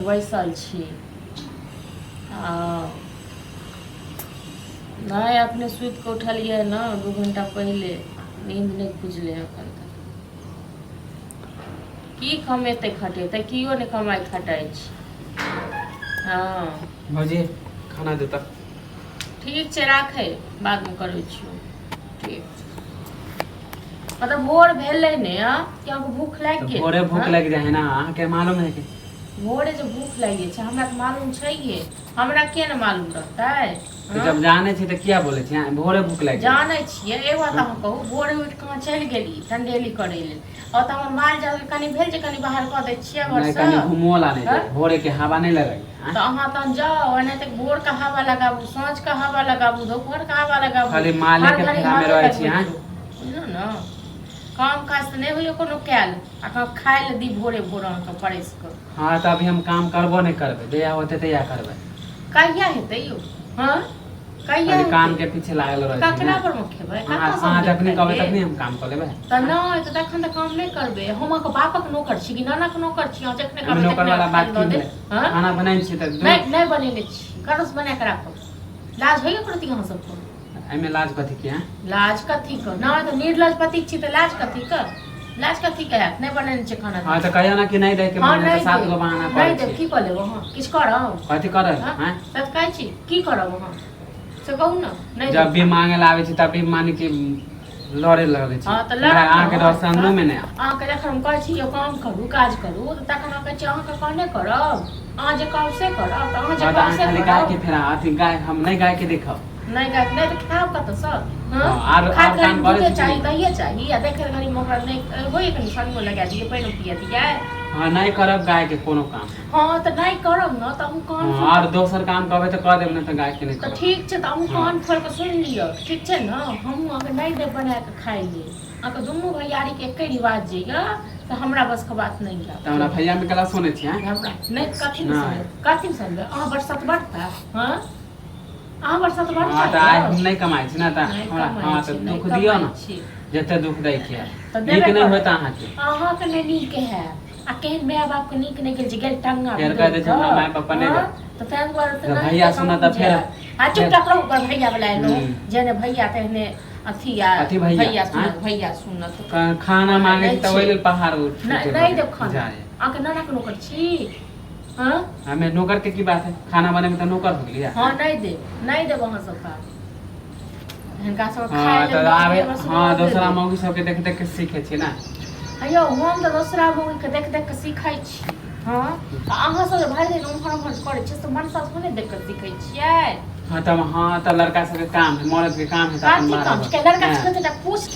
बैसल छी। हँ, नहि, अखने सुति कऽ उठलियै ने 2 घंटा पहिले। नींद नहि खुजलै एखन तक। की कमेतै खटेतै? कियो नहि कमाइ खटाइ छै। हँ। भौजी, खाना देता। ठीक छै, राखै, बादमे करै छियौ। ठीक छै। मतलब भोर भेलै ने आ कि अहाँके भूख लागि तऽ गेल? भोरे भूख हँ? लागि जाइ है ने, अहाँके मालूम है कि? भोरे जे भूख लागि जाइ छै, हमरा तऽ मालूम छैहे। हमरा किया ने मालूम रहतै? तऽ हँ? जब जानै छी तऽ किया बोलै छी? अहाँ भोरे भूख लागि जाइ। जानै छियै। एगो बात अहाँ कहू, भोरे उठि कऽ अहाँ चलि गेली टंडेली करै लेल, और तऽ हमर माल जाल के कनि भेल जे कनि बाहर कऽ दै छियै नहि, घरसँ? कनि घुमो ला नहि हँ? जाइ, भोरे के हवा नहि लगै? तऽ अहाँ तहन जाउ, एनाहिते भोर के हवा लगाबू, साँझ के हवा लगाबू, दोपहर के हवा लगाबू। खाली माले हर के घड़ी फेरा में हवे रहै छी। लगबैत आँय? रहू। बुझलहुँ ने, काम काज तऽ नहि होइए कोनो कयल, आ खाय लए दी भोरे भोर अहाँके परसि कऽ। हँ, तऽ अभी हम काम करबो नहि करबै, जहिया होतै तहिया करबै। कहिया हेतै यौ? हँ, कहिया खाली काम हेतै? के पीछे लागल रहै छी। ककरा ने पर मे खेबै? अहाँ कतऽसँ अहाँ हम देब जखनी खाय कहबै लेल? तखनी हम काम कऽ लेबै। तऽ नहि तऽ तखन तऽ काम नहि करबै। हम अहाँके बापक नौकर छी कि नानाके नौकर छी? अहाँ जखने एहिमे कहबै नौकर तखने वाला अहाँ खाय बात लए की दऽ देब? भेलै? हँ? खाना बनाइ छी तऽ नहि, नहि बनेने छी। कतऽसँ बना कऽ राखब? लाज होइए प्रति अहाँ सबके? एहिमे लाज कथी के? लाज कथी के? नहि तऽ निर्लज पति छी तऽ लाज कथी के? लाज कथी के हैत? नहि बनेने छै खाना। हँ, तऽ कहियो ना कि नहि दै के हँ मन है तऽ नहि सात देब। गो बहाना नहि करै देब। छी। की कऽ लेब अहाँ? किछु करब? कथी करब? हँ? आँय? तऽ कहै छी, की करब अहाँ से कहू ने। नहि जब देब भी खाना। मांगे ला आबै छी तब भी माने कि लड़े लगै छी। हँ, तऽ हमरा लड़ब अहाँके ने। डर से अंगनो मे नहि आउ। अहाँके जखन हम कहै छी यौ काम करू, काज करू, तऽ तखन अहाँ कहै छी अहाँके कहने करब, अहाँ जे कहब से करब। तऽ अहाँ जे हँ, तऽ कहब अहाँ से खाली गाय के करब। फेरा अथी गाय हम नहि गाय के देखब। नहि गाय नहि तऽ खायब कतऽसँ? हँ? हँ, आर खाय आर काम घड़ी करै दूधे छी कि चाही, नहि? दहिए चाही, आ देखै घड़ी ओकरा नहि होइए कनि सनियो लगा दियै, पानिओ पिया दियै। हँ, नहि करब गाय के कोनो काम। हँ, तऽ नहि करब ने तऽ अहूँ कान हँ, खोलि आर कऽ दोसर काम कहबै तऽ कऽ देब, नहि तऽ गाय के नहि तऽ करब। ठीक छै, तऽ अहूँ हँ। कान खोलि कऽ सुनि लिअ, ठीक छै ने? हमहूँ अहाँके नहि देब बना कऽ खाय लेल। अहाँके दुनू भैयारीके एके रिवाज जे यऽ तऽ हमरा बसके बात नहि यऽ। तऽ हमरा भैया मे कला सुनै छी? आँय? हमरा नहि, कथी मे नहि। सुनबै? कथी मे सुनबै? अहाँ बरसत बढ़ता? हँ, अहाँ बरसत हँ, बढ़ता तऽ आइ यौ? हम नहि कमाइ छी ने तऽ नहि हमरा कमाइ हँ तऽ छी, नहि दुःख दियौ कमाइ ने। छी। जते दुःख दै के तऽ नीक देबे नहि होइत करब। अहाँके। अहाँके नहि नीक है आ केहन माय बापके नीक नहि गेल जे गेल टंगा फेर बिगड़ि कहि दै छै हमरा कऽ। माय पापा नहि हँ जाउ। तऽ ताहि दुआरे तऽ जब नहि भैया तऽ सुनत कहूँ तऽ फेर जायब। आ फेर चुपचाप रहू। ओकर भैया वला एलहुँ जेहने भैया तेहने अथी आ कथी भैया? भैया आँय? सुनत, भैया सुनत। खाना मांगे नहि छी तऽ ओहि छै। लेल पहाड़ नहि, छूटे नहि देब खाना। जाय। अहाँके नानाके नौकर छी? हँ? हमे नौकर के की बात है? खाना बने में तऽ नौकर हो गेलियै। हँ, नहि देब, नहि देब अहाँ सबके। हिनका सब हँ खाय तऽ लेल आबे बस हँ, दऽ दोसरा देब। मौगी सबके देख देख के सीखे छी ने। यौ, हम तऽ दोसरा मौगीके देख देख कऽ सीखै छी। हँ, आ अहाँ सब जे भरि दिन उम्हर उम्हर करै छियै से मनसा सब नहि देख कऽ सीखै छियै? हँ तऽ, हँ तऽ लड़का सबके काम है, मर्द के काम है तऽ अपन कथी बाहर काम छै लड़का सबके? तऽ पूछ।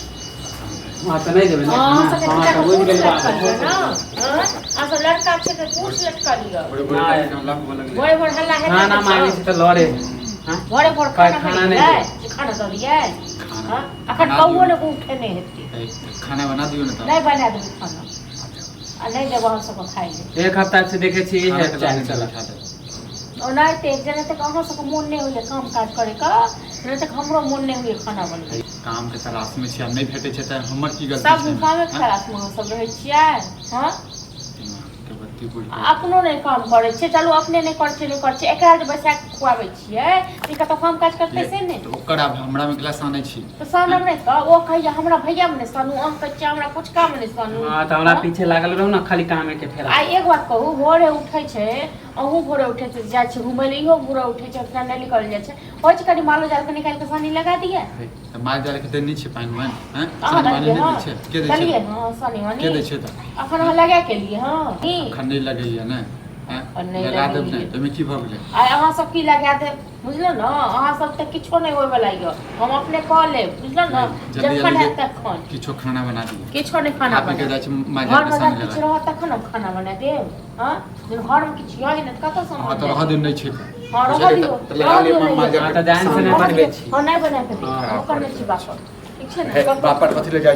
हँ, तऽ नहि देबै ने हँ, खाना? सबके हँ, दूटा तऽ कऽ बुझि पूछ गेलियै बात। लटकल यऽ ने। हँ, अहाँ सब लड़का छै तऽ पूछ लटकल यऽ। भोरे भोरे नहि। कथी हल्ला हुअ लगलै? भोरे भोर हल्ला हेतै खाना तऽ मांगे छी तऽ लड़े है। हँ? भोरे भोर कहै खाना खाना बनि नहि गेलै देबै। जे खाना दऽ दियै? खाना हँ, अखन बना कौओ दियौ ने ने। मुँह खेने हेतै। खाना बना दियौ ने तऽ। नहि बना देबै खाना आ नहि देब अहाँ सबके खाइ लए। एक हफ्ता से देखे छी खाना इहे के चालि नहि चलत। बैठा देब। ओनाहिते जेना तक अहाँ सबके मोन नहि होइए काम काज करैके, तेना तक हमरो मोन नहि होइए खाना बनबै। काम के तलाश मे छी, आब नहि भेटै छै तऽ हमर की गलती सब छै दिन एहिमे? कामे के आँय? तलाशमे अहाँ सब रहै छियै? हँ? दिमाग के बत्ती बुझि आ गेल। अपनो नहि काम करै छियै। चलू, अपने नहि करै छियै, नहि करै छियै, एकरा जे बैसा कऽ खुआबै छियै तऽ ई कतौ काम काज करतै ये से नहि? तऽ ओकर आब हमरा मे क्लास आनै छी? तऽ सानब आँय? नहि तऽ ओ कहैया हमरा भैयामे नहि सानू, अहाँ कहै छियै हमरा पुचकामे नहि सानू। हँ, तऽ हमरा हँ? पीछे लागल रहू ने खाली कामे के फेरा आ मे। एक बात कहू, भोरे उठै छै, अहूँ भोरे उठै छै, जाइ छै घुमै लए, इहो भोरे उठै छै, अपना निकल जाइ छै, होइ छै कनि मालो जालके निकालि कऽ सानी लगा दियै। हे, तऽ माल जाल के देने छियै पानि वानि? आँय? अहाँ सानी वानी देलियै? नहि हँ। दै छियै? के दै छै? देलियै हँ सानी के वानी? दै छै तऽ? अखन अहाँ लगा के एलियै हँ की? अखन नहि लगैया ने? आँय? अखन नहि लगा देब ने? लगेलियै। तऽ ओहिमे की भऽ गेलै? आइ अहाँ सब की लगा देब? बुझलहुँ ने, अहाँ सब तऽ किछो नहि होयवला यऽ, हम अपने कऽ लेब, बुझलहुँ ने? नहि, जल्दी जखन जल्दी हैत तखन। किछो खाना बना दियौ। किछो नहि खाना खा पी के बनायब। जाइ छी माल जाल के घरमे सानी जब किछु लगा। रहत तखन हम खाना बना देब। हँ, जहन घरमे किछु यऽ नहि तऽ कतऽसँ हम हँ, तऽ बना रहऽ देब? दियौ, नहि छै तऽ। हँ, रहऽ बुझलियै? दियौ। तऽ लगा रहऽ लिअ दियौ, नहि माल यऽ। जाल हँ, के तऽ जान से सानी। नहि रहऽ बनबै दियौ। छी। हँ, नहि बना कऽ देब। हँ। नौकर नहि छी बापक, ठीक छै ने? हे, बापर कथी लए जाइ?